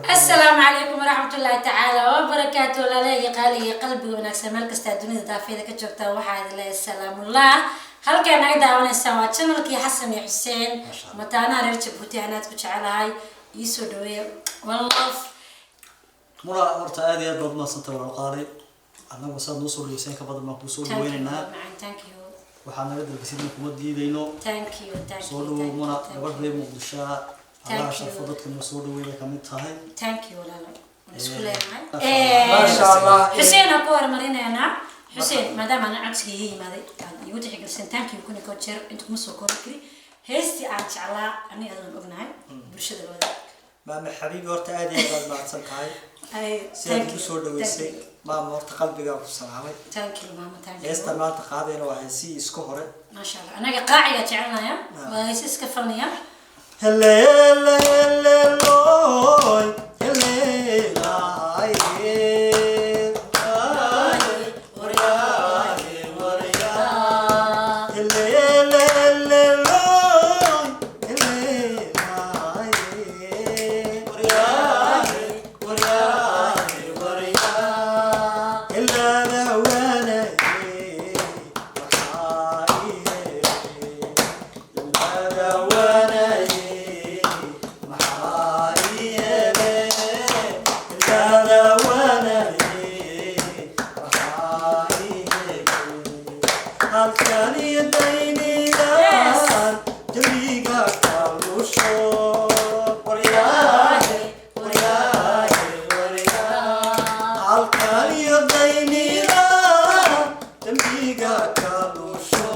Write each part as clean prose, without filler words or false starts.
Asalaamu calaykum waraxmatullaahi tacaala wabarakaatu. Walaalahayga qaaliga, qalbiga wanaagsan, meel kastaa dunida daafeeda ka joogta, waxaa idin leeyahay salaamullah. Halkaa naga daawanaysaan waa channelkii Xasan iyo Xuseen, mataanaha reer Jabuuti. Anaad ku jecelahay, iisoo dhaweeya. One love. Muna, horta aad iyo aad baad umahadsantay, walaal qaali. Annagu saad noo soo dhaweyseen ka badan baan kuu soo dhaweynaynaa. Thank you. Waxaa naga dalbasidna kuma diidayno. Thank you, thank you. Soo dhawow Muna, gabadh reer Muqdisho. Thank Allaha you. sharfo, dadka noo soo dhaweynay kamid tahay. Thank you, walaalo. Waan isku leenahay. Maasha Allah. Xuseen aan ku horumarinaynaa. Xuseen, maadaama aan codsiga iga yimaaday, aad igu tixgelisan, thank you kuna koo jeer. Inta kuma soo koobi kari heestii aan jeclaa, aniga adan ognahay bulshada wada. Maama xabiibi, horta aad iyo aad baad mahadsan tahay sidaad igu soo dhaweysay. Maama, horta qalbigaa ku salaamay. Thank you, maama, thank you. Heestan maanta qaadayna waa heesihii isku hore. Maasha Allah, anaga qaaciga jecelnaya, waa heesi iska falnaya. Heleleloy, helelaye, waryaye, waryaye. Heleleloy, helelaye, waryaye, waryaye, waryaye. Helada wanaye, maxaa ii helay? Helada wanaye, maxaa ii helay? Helada wanaye, maxaa ii helay? Halkan iyo daynidan jawiga kalusho, waryaaye, waryaaye, waryaay. Halkan iyo daynidan dambiga kalusho,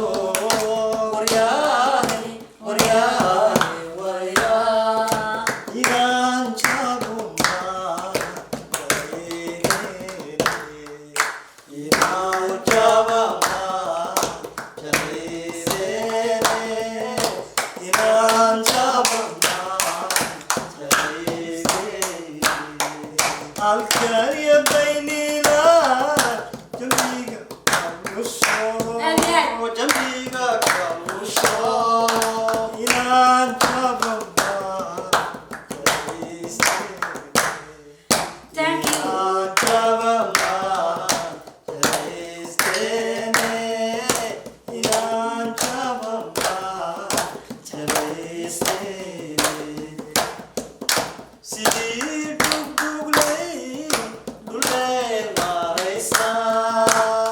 waryaaye, waryaaye, waryaay. Inaan jabuma jaleene, inaan jabama jaleene, inaan jabama jaleene. Halkan iyo daynila jambiga kalusho, jambiga kalusho, inaan jabama jaleene. Thank you. Inaan jabama jaleene, inaan jabama jaleene. Sidii dhugdhugley dhulee maraysa,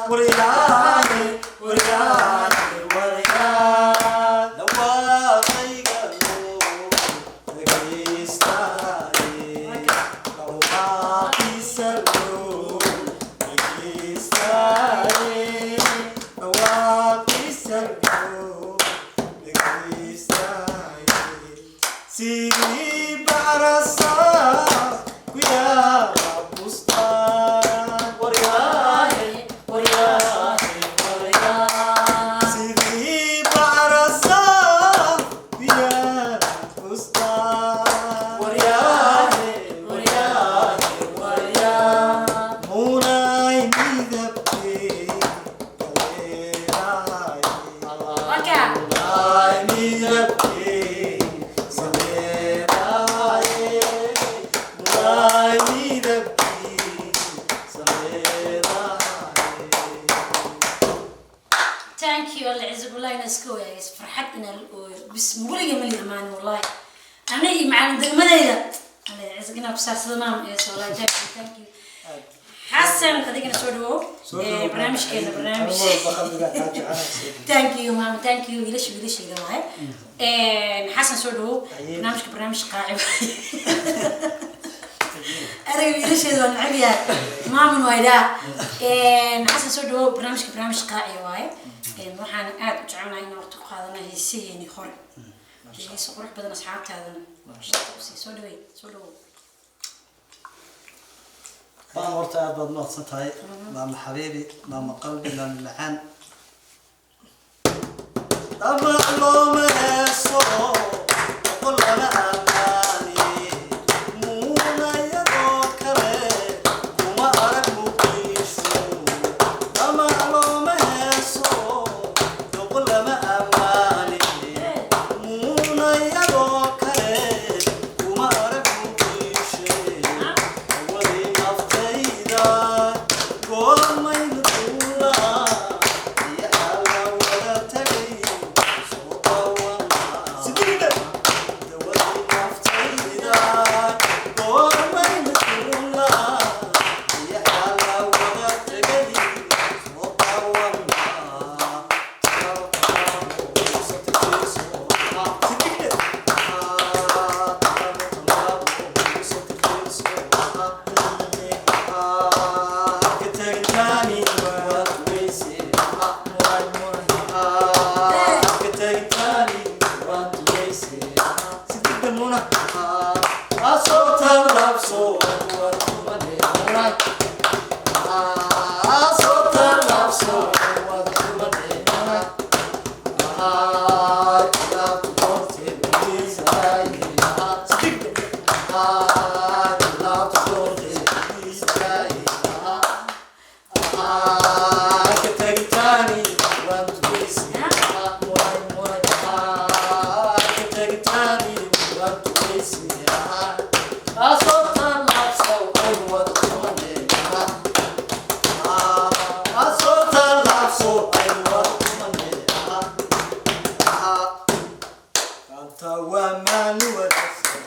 waryaaye, waryaaye, waryaa. Dhawaaqayga loo dhagaystaaye, dhawaaqiisa loo dhagaystaaye, dhawaaqiisa loo dhagaystaaye. Sidii bacrasa ku yaala bustaan, waryaaye, waryaaye, waryaa. Sidii bacrasa ku yaala bustaan, waryaaye, waryaaye, waryaa. Munay midabkee kaleelaaye. Marka Munay midabkee sameelaaye, munay midabkee sameelaaye. Thank you. Alla cizig, wallahi inaan iska waayay farxad, inaan la ooyo bis weliga mali amaan. Wallahi aniga iyo macalin degmadayda, alla cizig, inaan ku saarsado maam ee. Wallahi thank you, thank you. Xasan, adigana soo dhawow. Barnaamijkeena barnaamij. Thank you, mama, thank you. Wiilasha wiilashayda waaye. Xasan, soo dhawow. Barnaamijka barnaamij qaaci waaye. Erayga wiilasheeda waa neceb yahay, maamun waa idhaa. Xasan, soo dhawow. Barnaamijka barnaamij qaaci waaye. Waxaan aad u jecelnahay inaan waqti ku qaadana heesaheeni hore, heese qurux badan asxaabtaadana waqti soo dhaweey. Soo dhawow. Maama, horta aad baad mahadsan tahay, maama xabiibi, maama qalbi, maama macaan. Damac looma heeso, boqol lama amaani. Muunayadoo kale kuma arag Muqdisho. Damac looma heeso, boqol lama amaani. Muunayadoo kale kuma arag Muqdisho. tallaabso soo tallaabso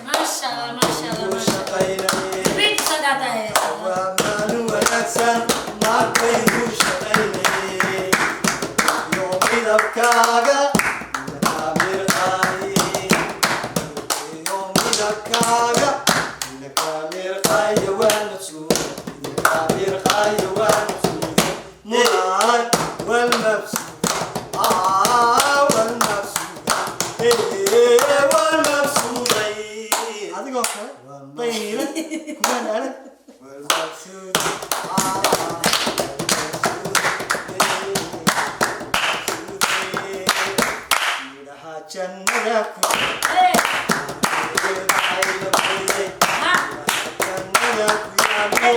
Maasha Allah, maasha Allah, maasha Allah. Big sadaata heesa. Adigoo kale dayniile kumaan arag jannada ku Hey, ha, jannada ku yaalo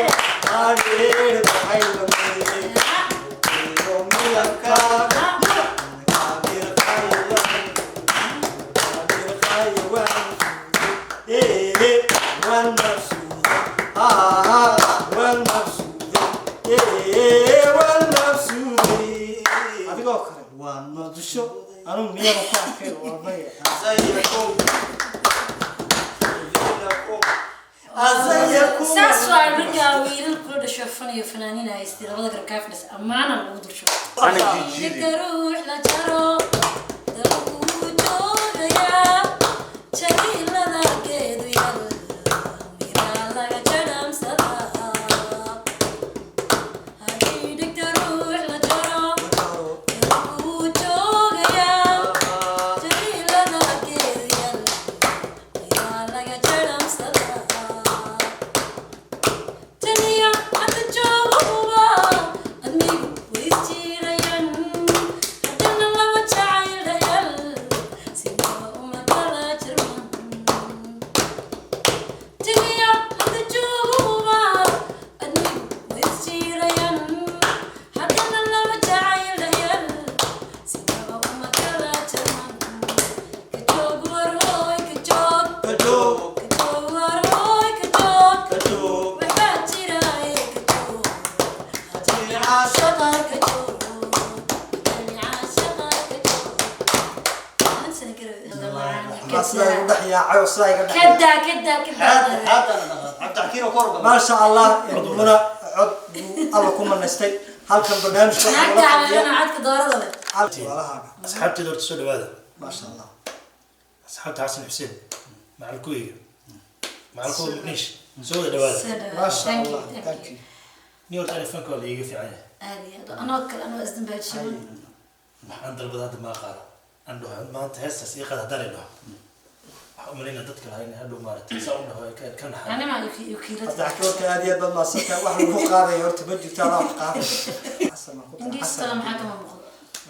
aadheer baxay la mooyay ha, iyo midabkaaga ha. Adigoo kale muqdisho anuu miyaba ku arkay warmaya Saas waay markaa wiilal kula dhasho fan iyo fanaaniin haystay labada garab kaa fadhisa ammaana lagu dursho. Ninka ruux la jaro dabkuu joogayaa jaliilada geedu yal miraa laga jadhamsadaa. Haddii dhigta ruux la jaro dabkuu joogayaa jaliilada geedu yal miraa laga jadhamsadaa. Taniya hadda jooguba admigu way isjiirayaan haddana laba jacayl dhayal sinaba uma kala jirman. Taniya hadda jooguba admigu way isjiirayaan haddana laba jacayl dhayal sinaba uma kala jirman. Ka joog war hooy ka joog, ka joog war hooy ka joog. Waxbaa jira ee ka joog, haddii caashaqa ka joog, haddii caashaqa ka joog. Sidaa igu dhex yaacay oo sidaa iga dhex Kada kada kada. Maasha Allah, muna cod buu Alla ku manaystay halkan barnaamijka waxaa Naagta nala fadhiya calaalana codka doorada leh. walaalahaaga. Asxaabteeda horta soo dhawaada. Maasha Allah. Asxaabta Xasan Xuseen, macalkuweyga, macalkuwa Muqnish, soo wada dhawaada. Soo dhawaad. Maasha Thank you, Allah, thank thank you. you. Nin horta telefoonka waa la iiga fiican yahay. Aad iyo aad. Anoo kale anoo isdambaajiyay. Maxaan dalbadaa hadda maa qaada aan dhaho maanta heestaas ii qaad haddaan idhaho waxaan u malaynaa dadka lahaa inay hadhow maaragtay saa u dhaho ay ka naxaan. Ani ma yukiilad. Hadda xakiwarka aad iyo aad baad mahadsantahay. Wax lagu qaadaya horta ma jirto, anaa wax qaaday. Xasan baan ku tahay, Indhihiisa Xasan. kale maxaa kama muuqdo?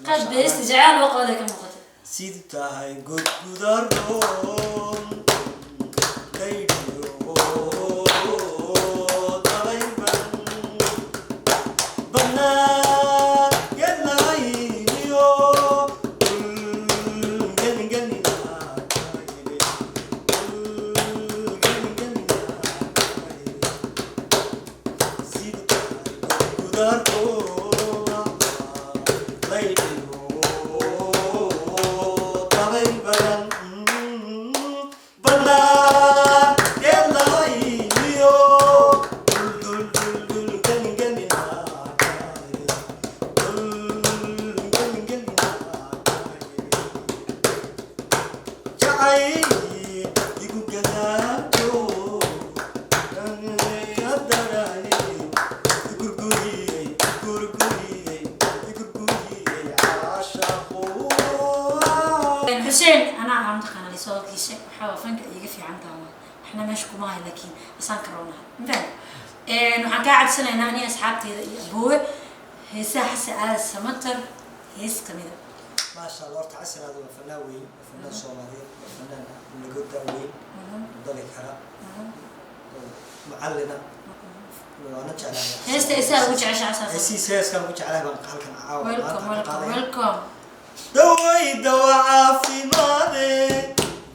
Qaad beerista jacayl loo qabada ka muuqato. Sid tahay godgudaroon daydhiyo dabayban bannaan gelayniyo Xuseen anaa aan taqaana lisoo kiishe waxaa waa fanka iiga fiican tahay. Waxna meesha kuma hayo, laakiin asaan karoonahay mafaham. Waxaan kaa codsanaynaa aniga asxaabteeda iyo aboowe heesaha Xasan Aadan Samatar hees kamida. Maasha Allah, horta Xasan Aadan waa fanaan weyn, waa fanaan Soomaaliyeed, waa fanaan naga daaweyn dali kara oo macallina, waana jeclahay. Heesta heesaha ugu jecesha Xasan? Heesihiisa heeskaan ugu jeclahay baan halkan caawa Welcome. maanta ka Welcome. qaadaya. Welcome. Daway dawa caafimaade,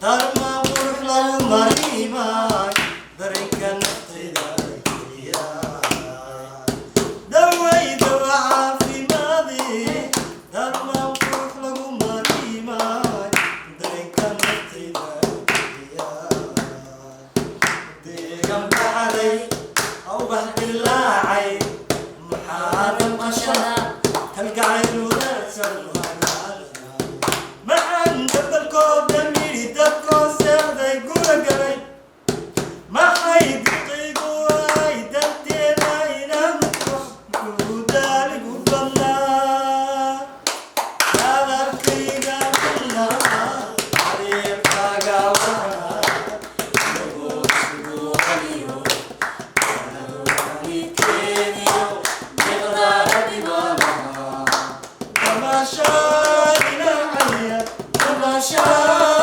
darma qurux lagu marimaay, dareenka naftayda geliyaay. Daway dawa caafimaade, darma qurux lagu marimaay, dareenka naftayda geliyaay. Deegan baxday, awbax dilaacay, maxaa damqashada kalgacayl wadaagsan. Maxaan dabalkooda midhi dabkoo seexday gura galay, maxay diqigu ay danteena inaan muxuu daaligu badnaa, hadalkayga badnaa, xariirkaaga wacnaa, inagoo isugu waalidkeeniyo deeqdaa dhibaanaha. Tamashaa ilaaciya, tamashaa,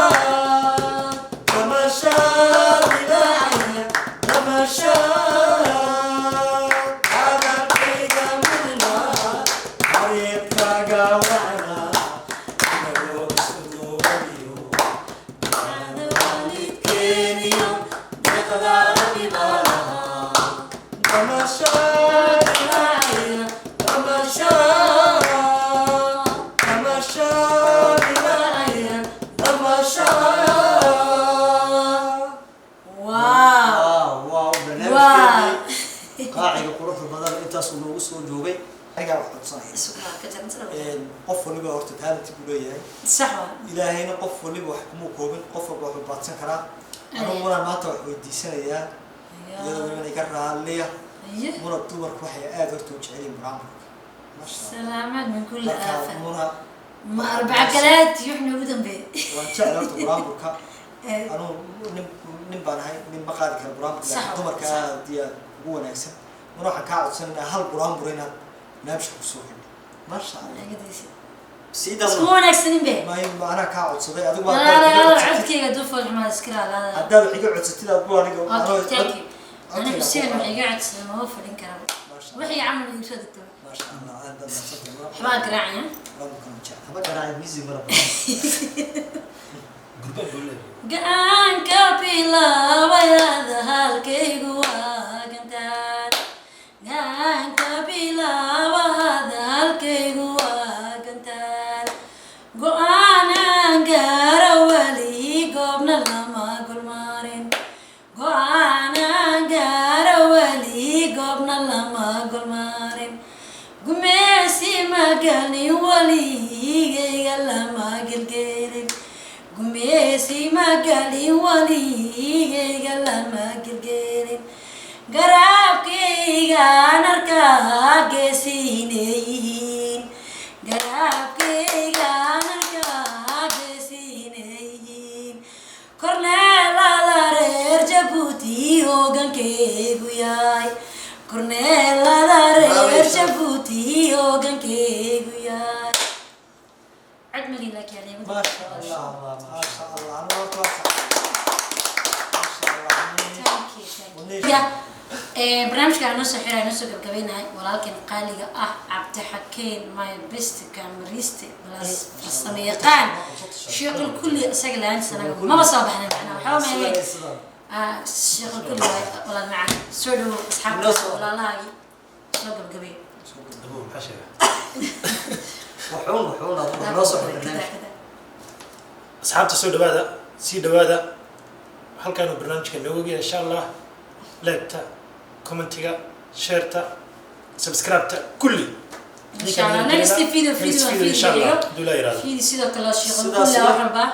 tamashaa ilaaciya, tamashaa, hadalkayga mudnaa, xariirkaaga wacnaa, inagoo isugu waliyo waalidkeeniyo deeqdaa dhibaanaha. Tamashaa ilaaciya, tamashaa, tamashaa ilaaciya, tamashaa. Wow. Wow, barnaamijkeedii qaaciga quruxda badan intaasuu noogu soo joogay. Anigaa wax codsanaya. Qof waliba horta talent buu leeyahay. Sax waa. Ilaahayna qof waliba wax kumuu koobin, qof walba wuxuu baadsan karaa. Anugu Muna maanta wax weydiisanayaa, iyadoo weliba iga raalliya. Muna, dumarku waxay aada horta u jecel yihiin buraanburka, masha Allah. Salaamaad min kulli Marka aafa. Muna, ma arbaca kalaad yuxna ugu dambeeyay. Waan jecel horta buraanburka. Anugu nin baan ahay, nin ma qaadi kara buraanburka, Sax laakiin waa, dumarka sax. aad iyo aad ugu wanaagsan. Muna, waxaan kaa codsanaynaa hal buraanbur inaad barnaamijka kusoo xidho, masha Allah. Sida Isku wanaagsanin be. May, anaa kaa codsaday, adigu waa Walaalayaal, haddaad iga codsatid. Codkayga dufool xumaad iska ilaalaada. Haddaad wax iga codsatid adigu aniga Okay, thank you. Ana codkayga Xuseen ku wax iga codsaday maba fadhin karaba. Masha Allah. Wixii camal igu soo degtaba. Masha Allah, aad baad mahadsantahay. Waxbaa garaacaya. Buraanburkan waan jeclahay. Haba garaacay music mara. Gurbaan buu leeyahay. Gacanka bilaabayada halkaygu waa gantaan. Gacanka bilaabahada halkaygu waa gantaan. Go'aanaan gaara wali goobna lama gulmaarin. Go'aanaan gaara wali goobna lama gulmaarin. Gumeesi magalin waligayga lama gelgelin. Gumeesi magalin waligayga lama gelgelin. Garaabkaygaan arkaa geesiinayyihiin. Garaabkaygaan arkaa geesiinayyihiin. Korneelada reer Jabuuti hogaankeygu yahay. Korneelada reer Jabuuti hogaankeygu yahay. Cod mali laakiin aniga. Maasha Allah, maasha Allah, anigu horta waa sax, maasha Allah. Thank you, thank you. Ya, barnaamijka aan noo soo xiray, noo soo gabgabaynahay, walaalkan qaaliga ah Cabdixakiin, my best cameriste plus farsamayaqaan, sheekul kulli, isaga la-aantiis anaga maba soo baxnay, macnaha waxba ma ahayn. Sheekul kulli waay, walaal macaan, soo dhawow asxaabta Noo soo- walaalahaagii soo gabgabay. Abuu, maxaa sheegaa? Wuxuun aad noo soo xidhay barnaamijka. Asxaabta, soo dhawaada, sii dhawaada. Halkaanu barnaamijka nooga geeya, insha Allah. Leegta, commentiga, shareta, subscribe-ta, kulli. Insha Allah next video, Next video video, insha Allah, video. hadduu laa yiraahdo. Video sidoo kale sheekul Sidaas kulli iyo- wax walba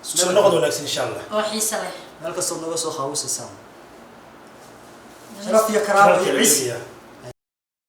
Soo noqod wanaagsan, insha Allah. oo xiiso leh. Meel kastood naga soo qaawisaysaan. Sharaf iyo karaamo iyo ciis.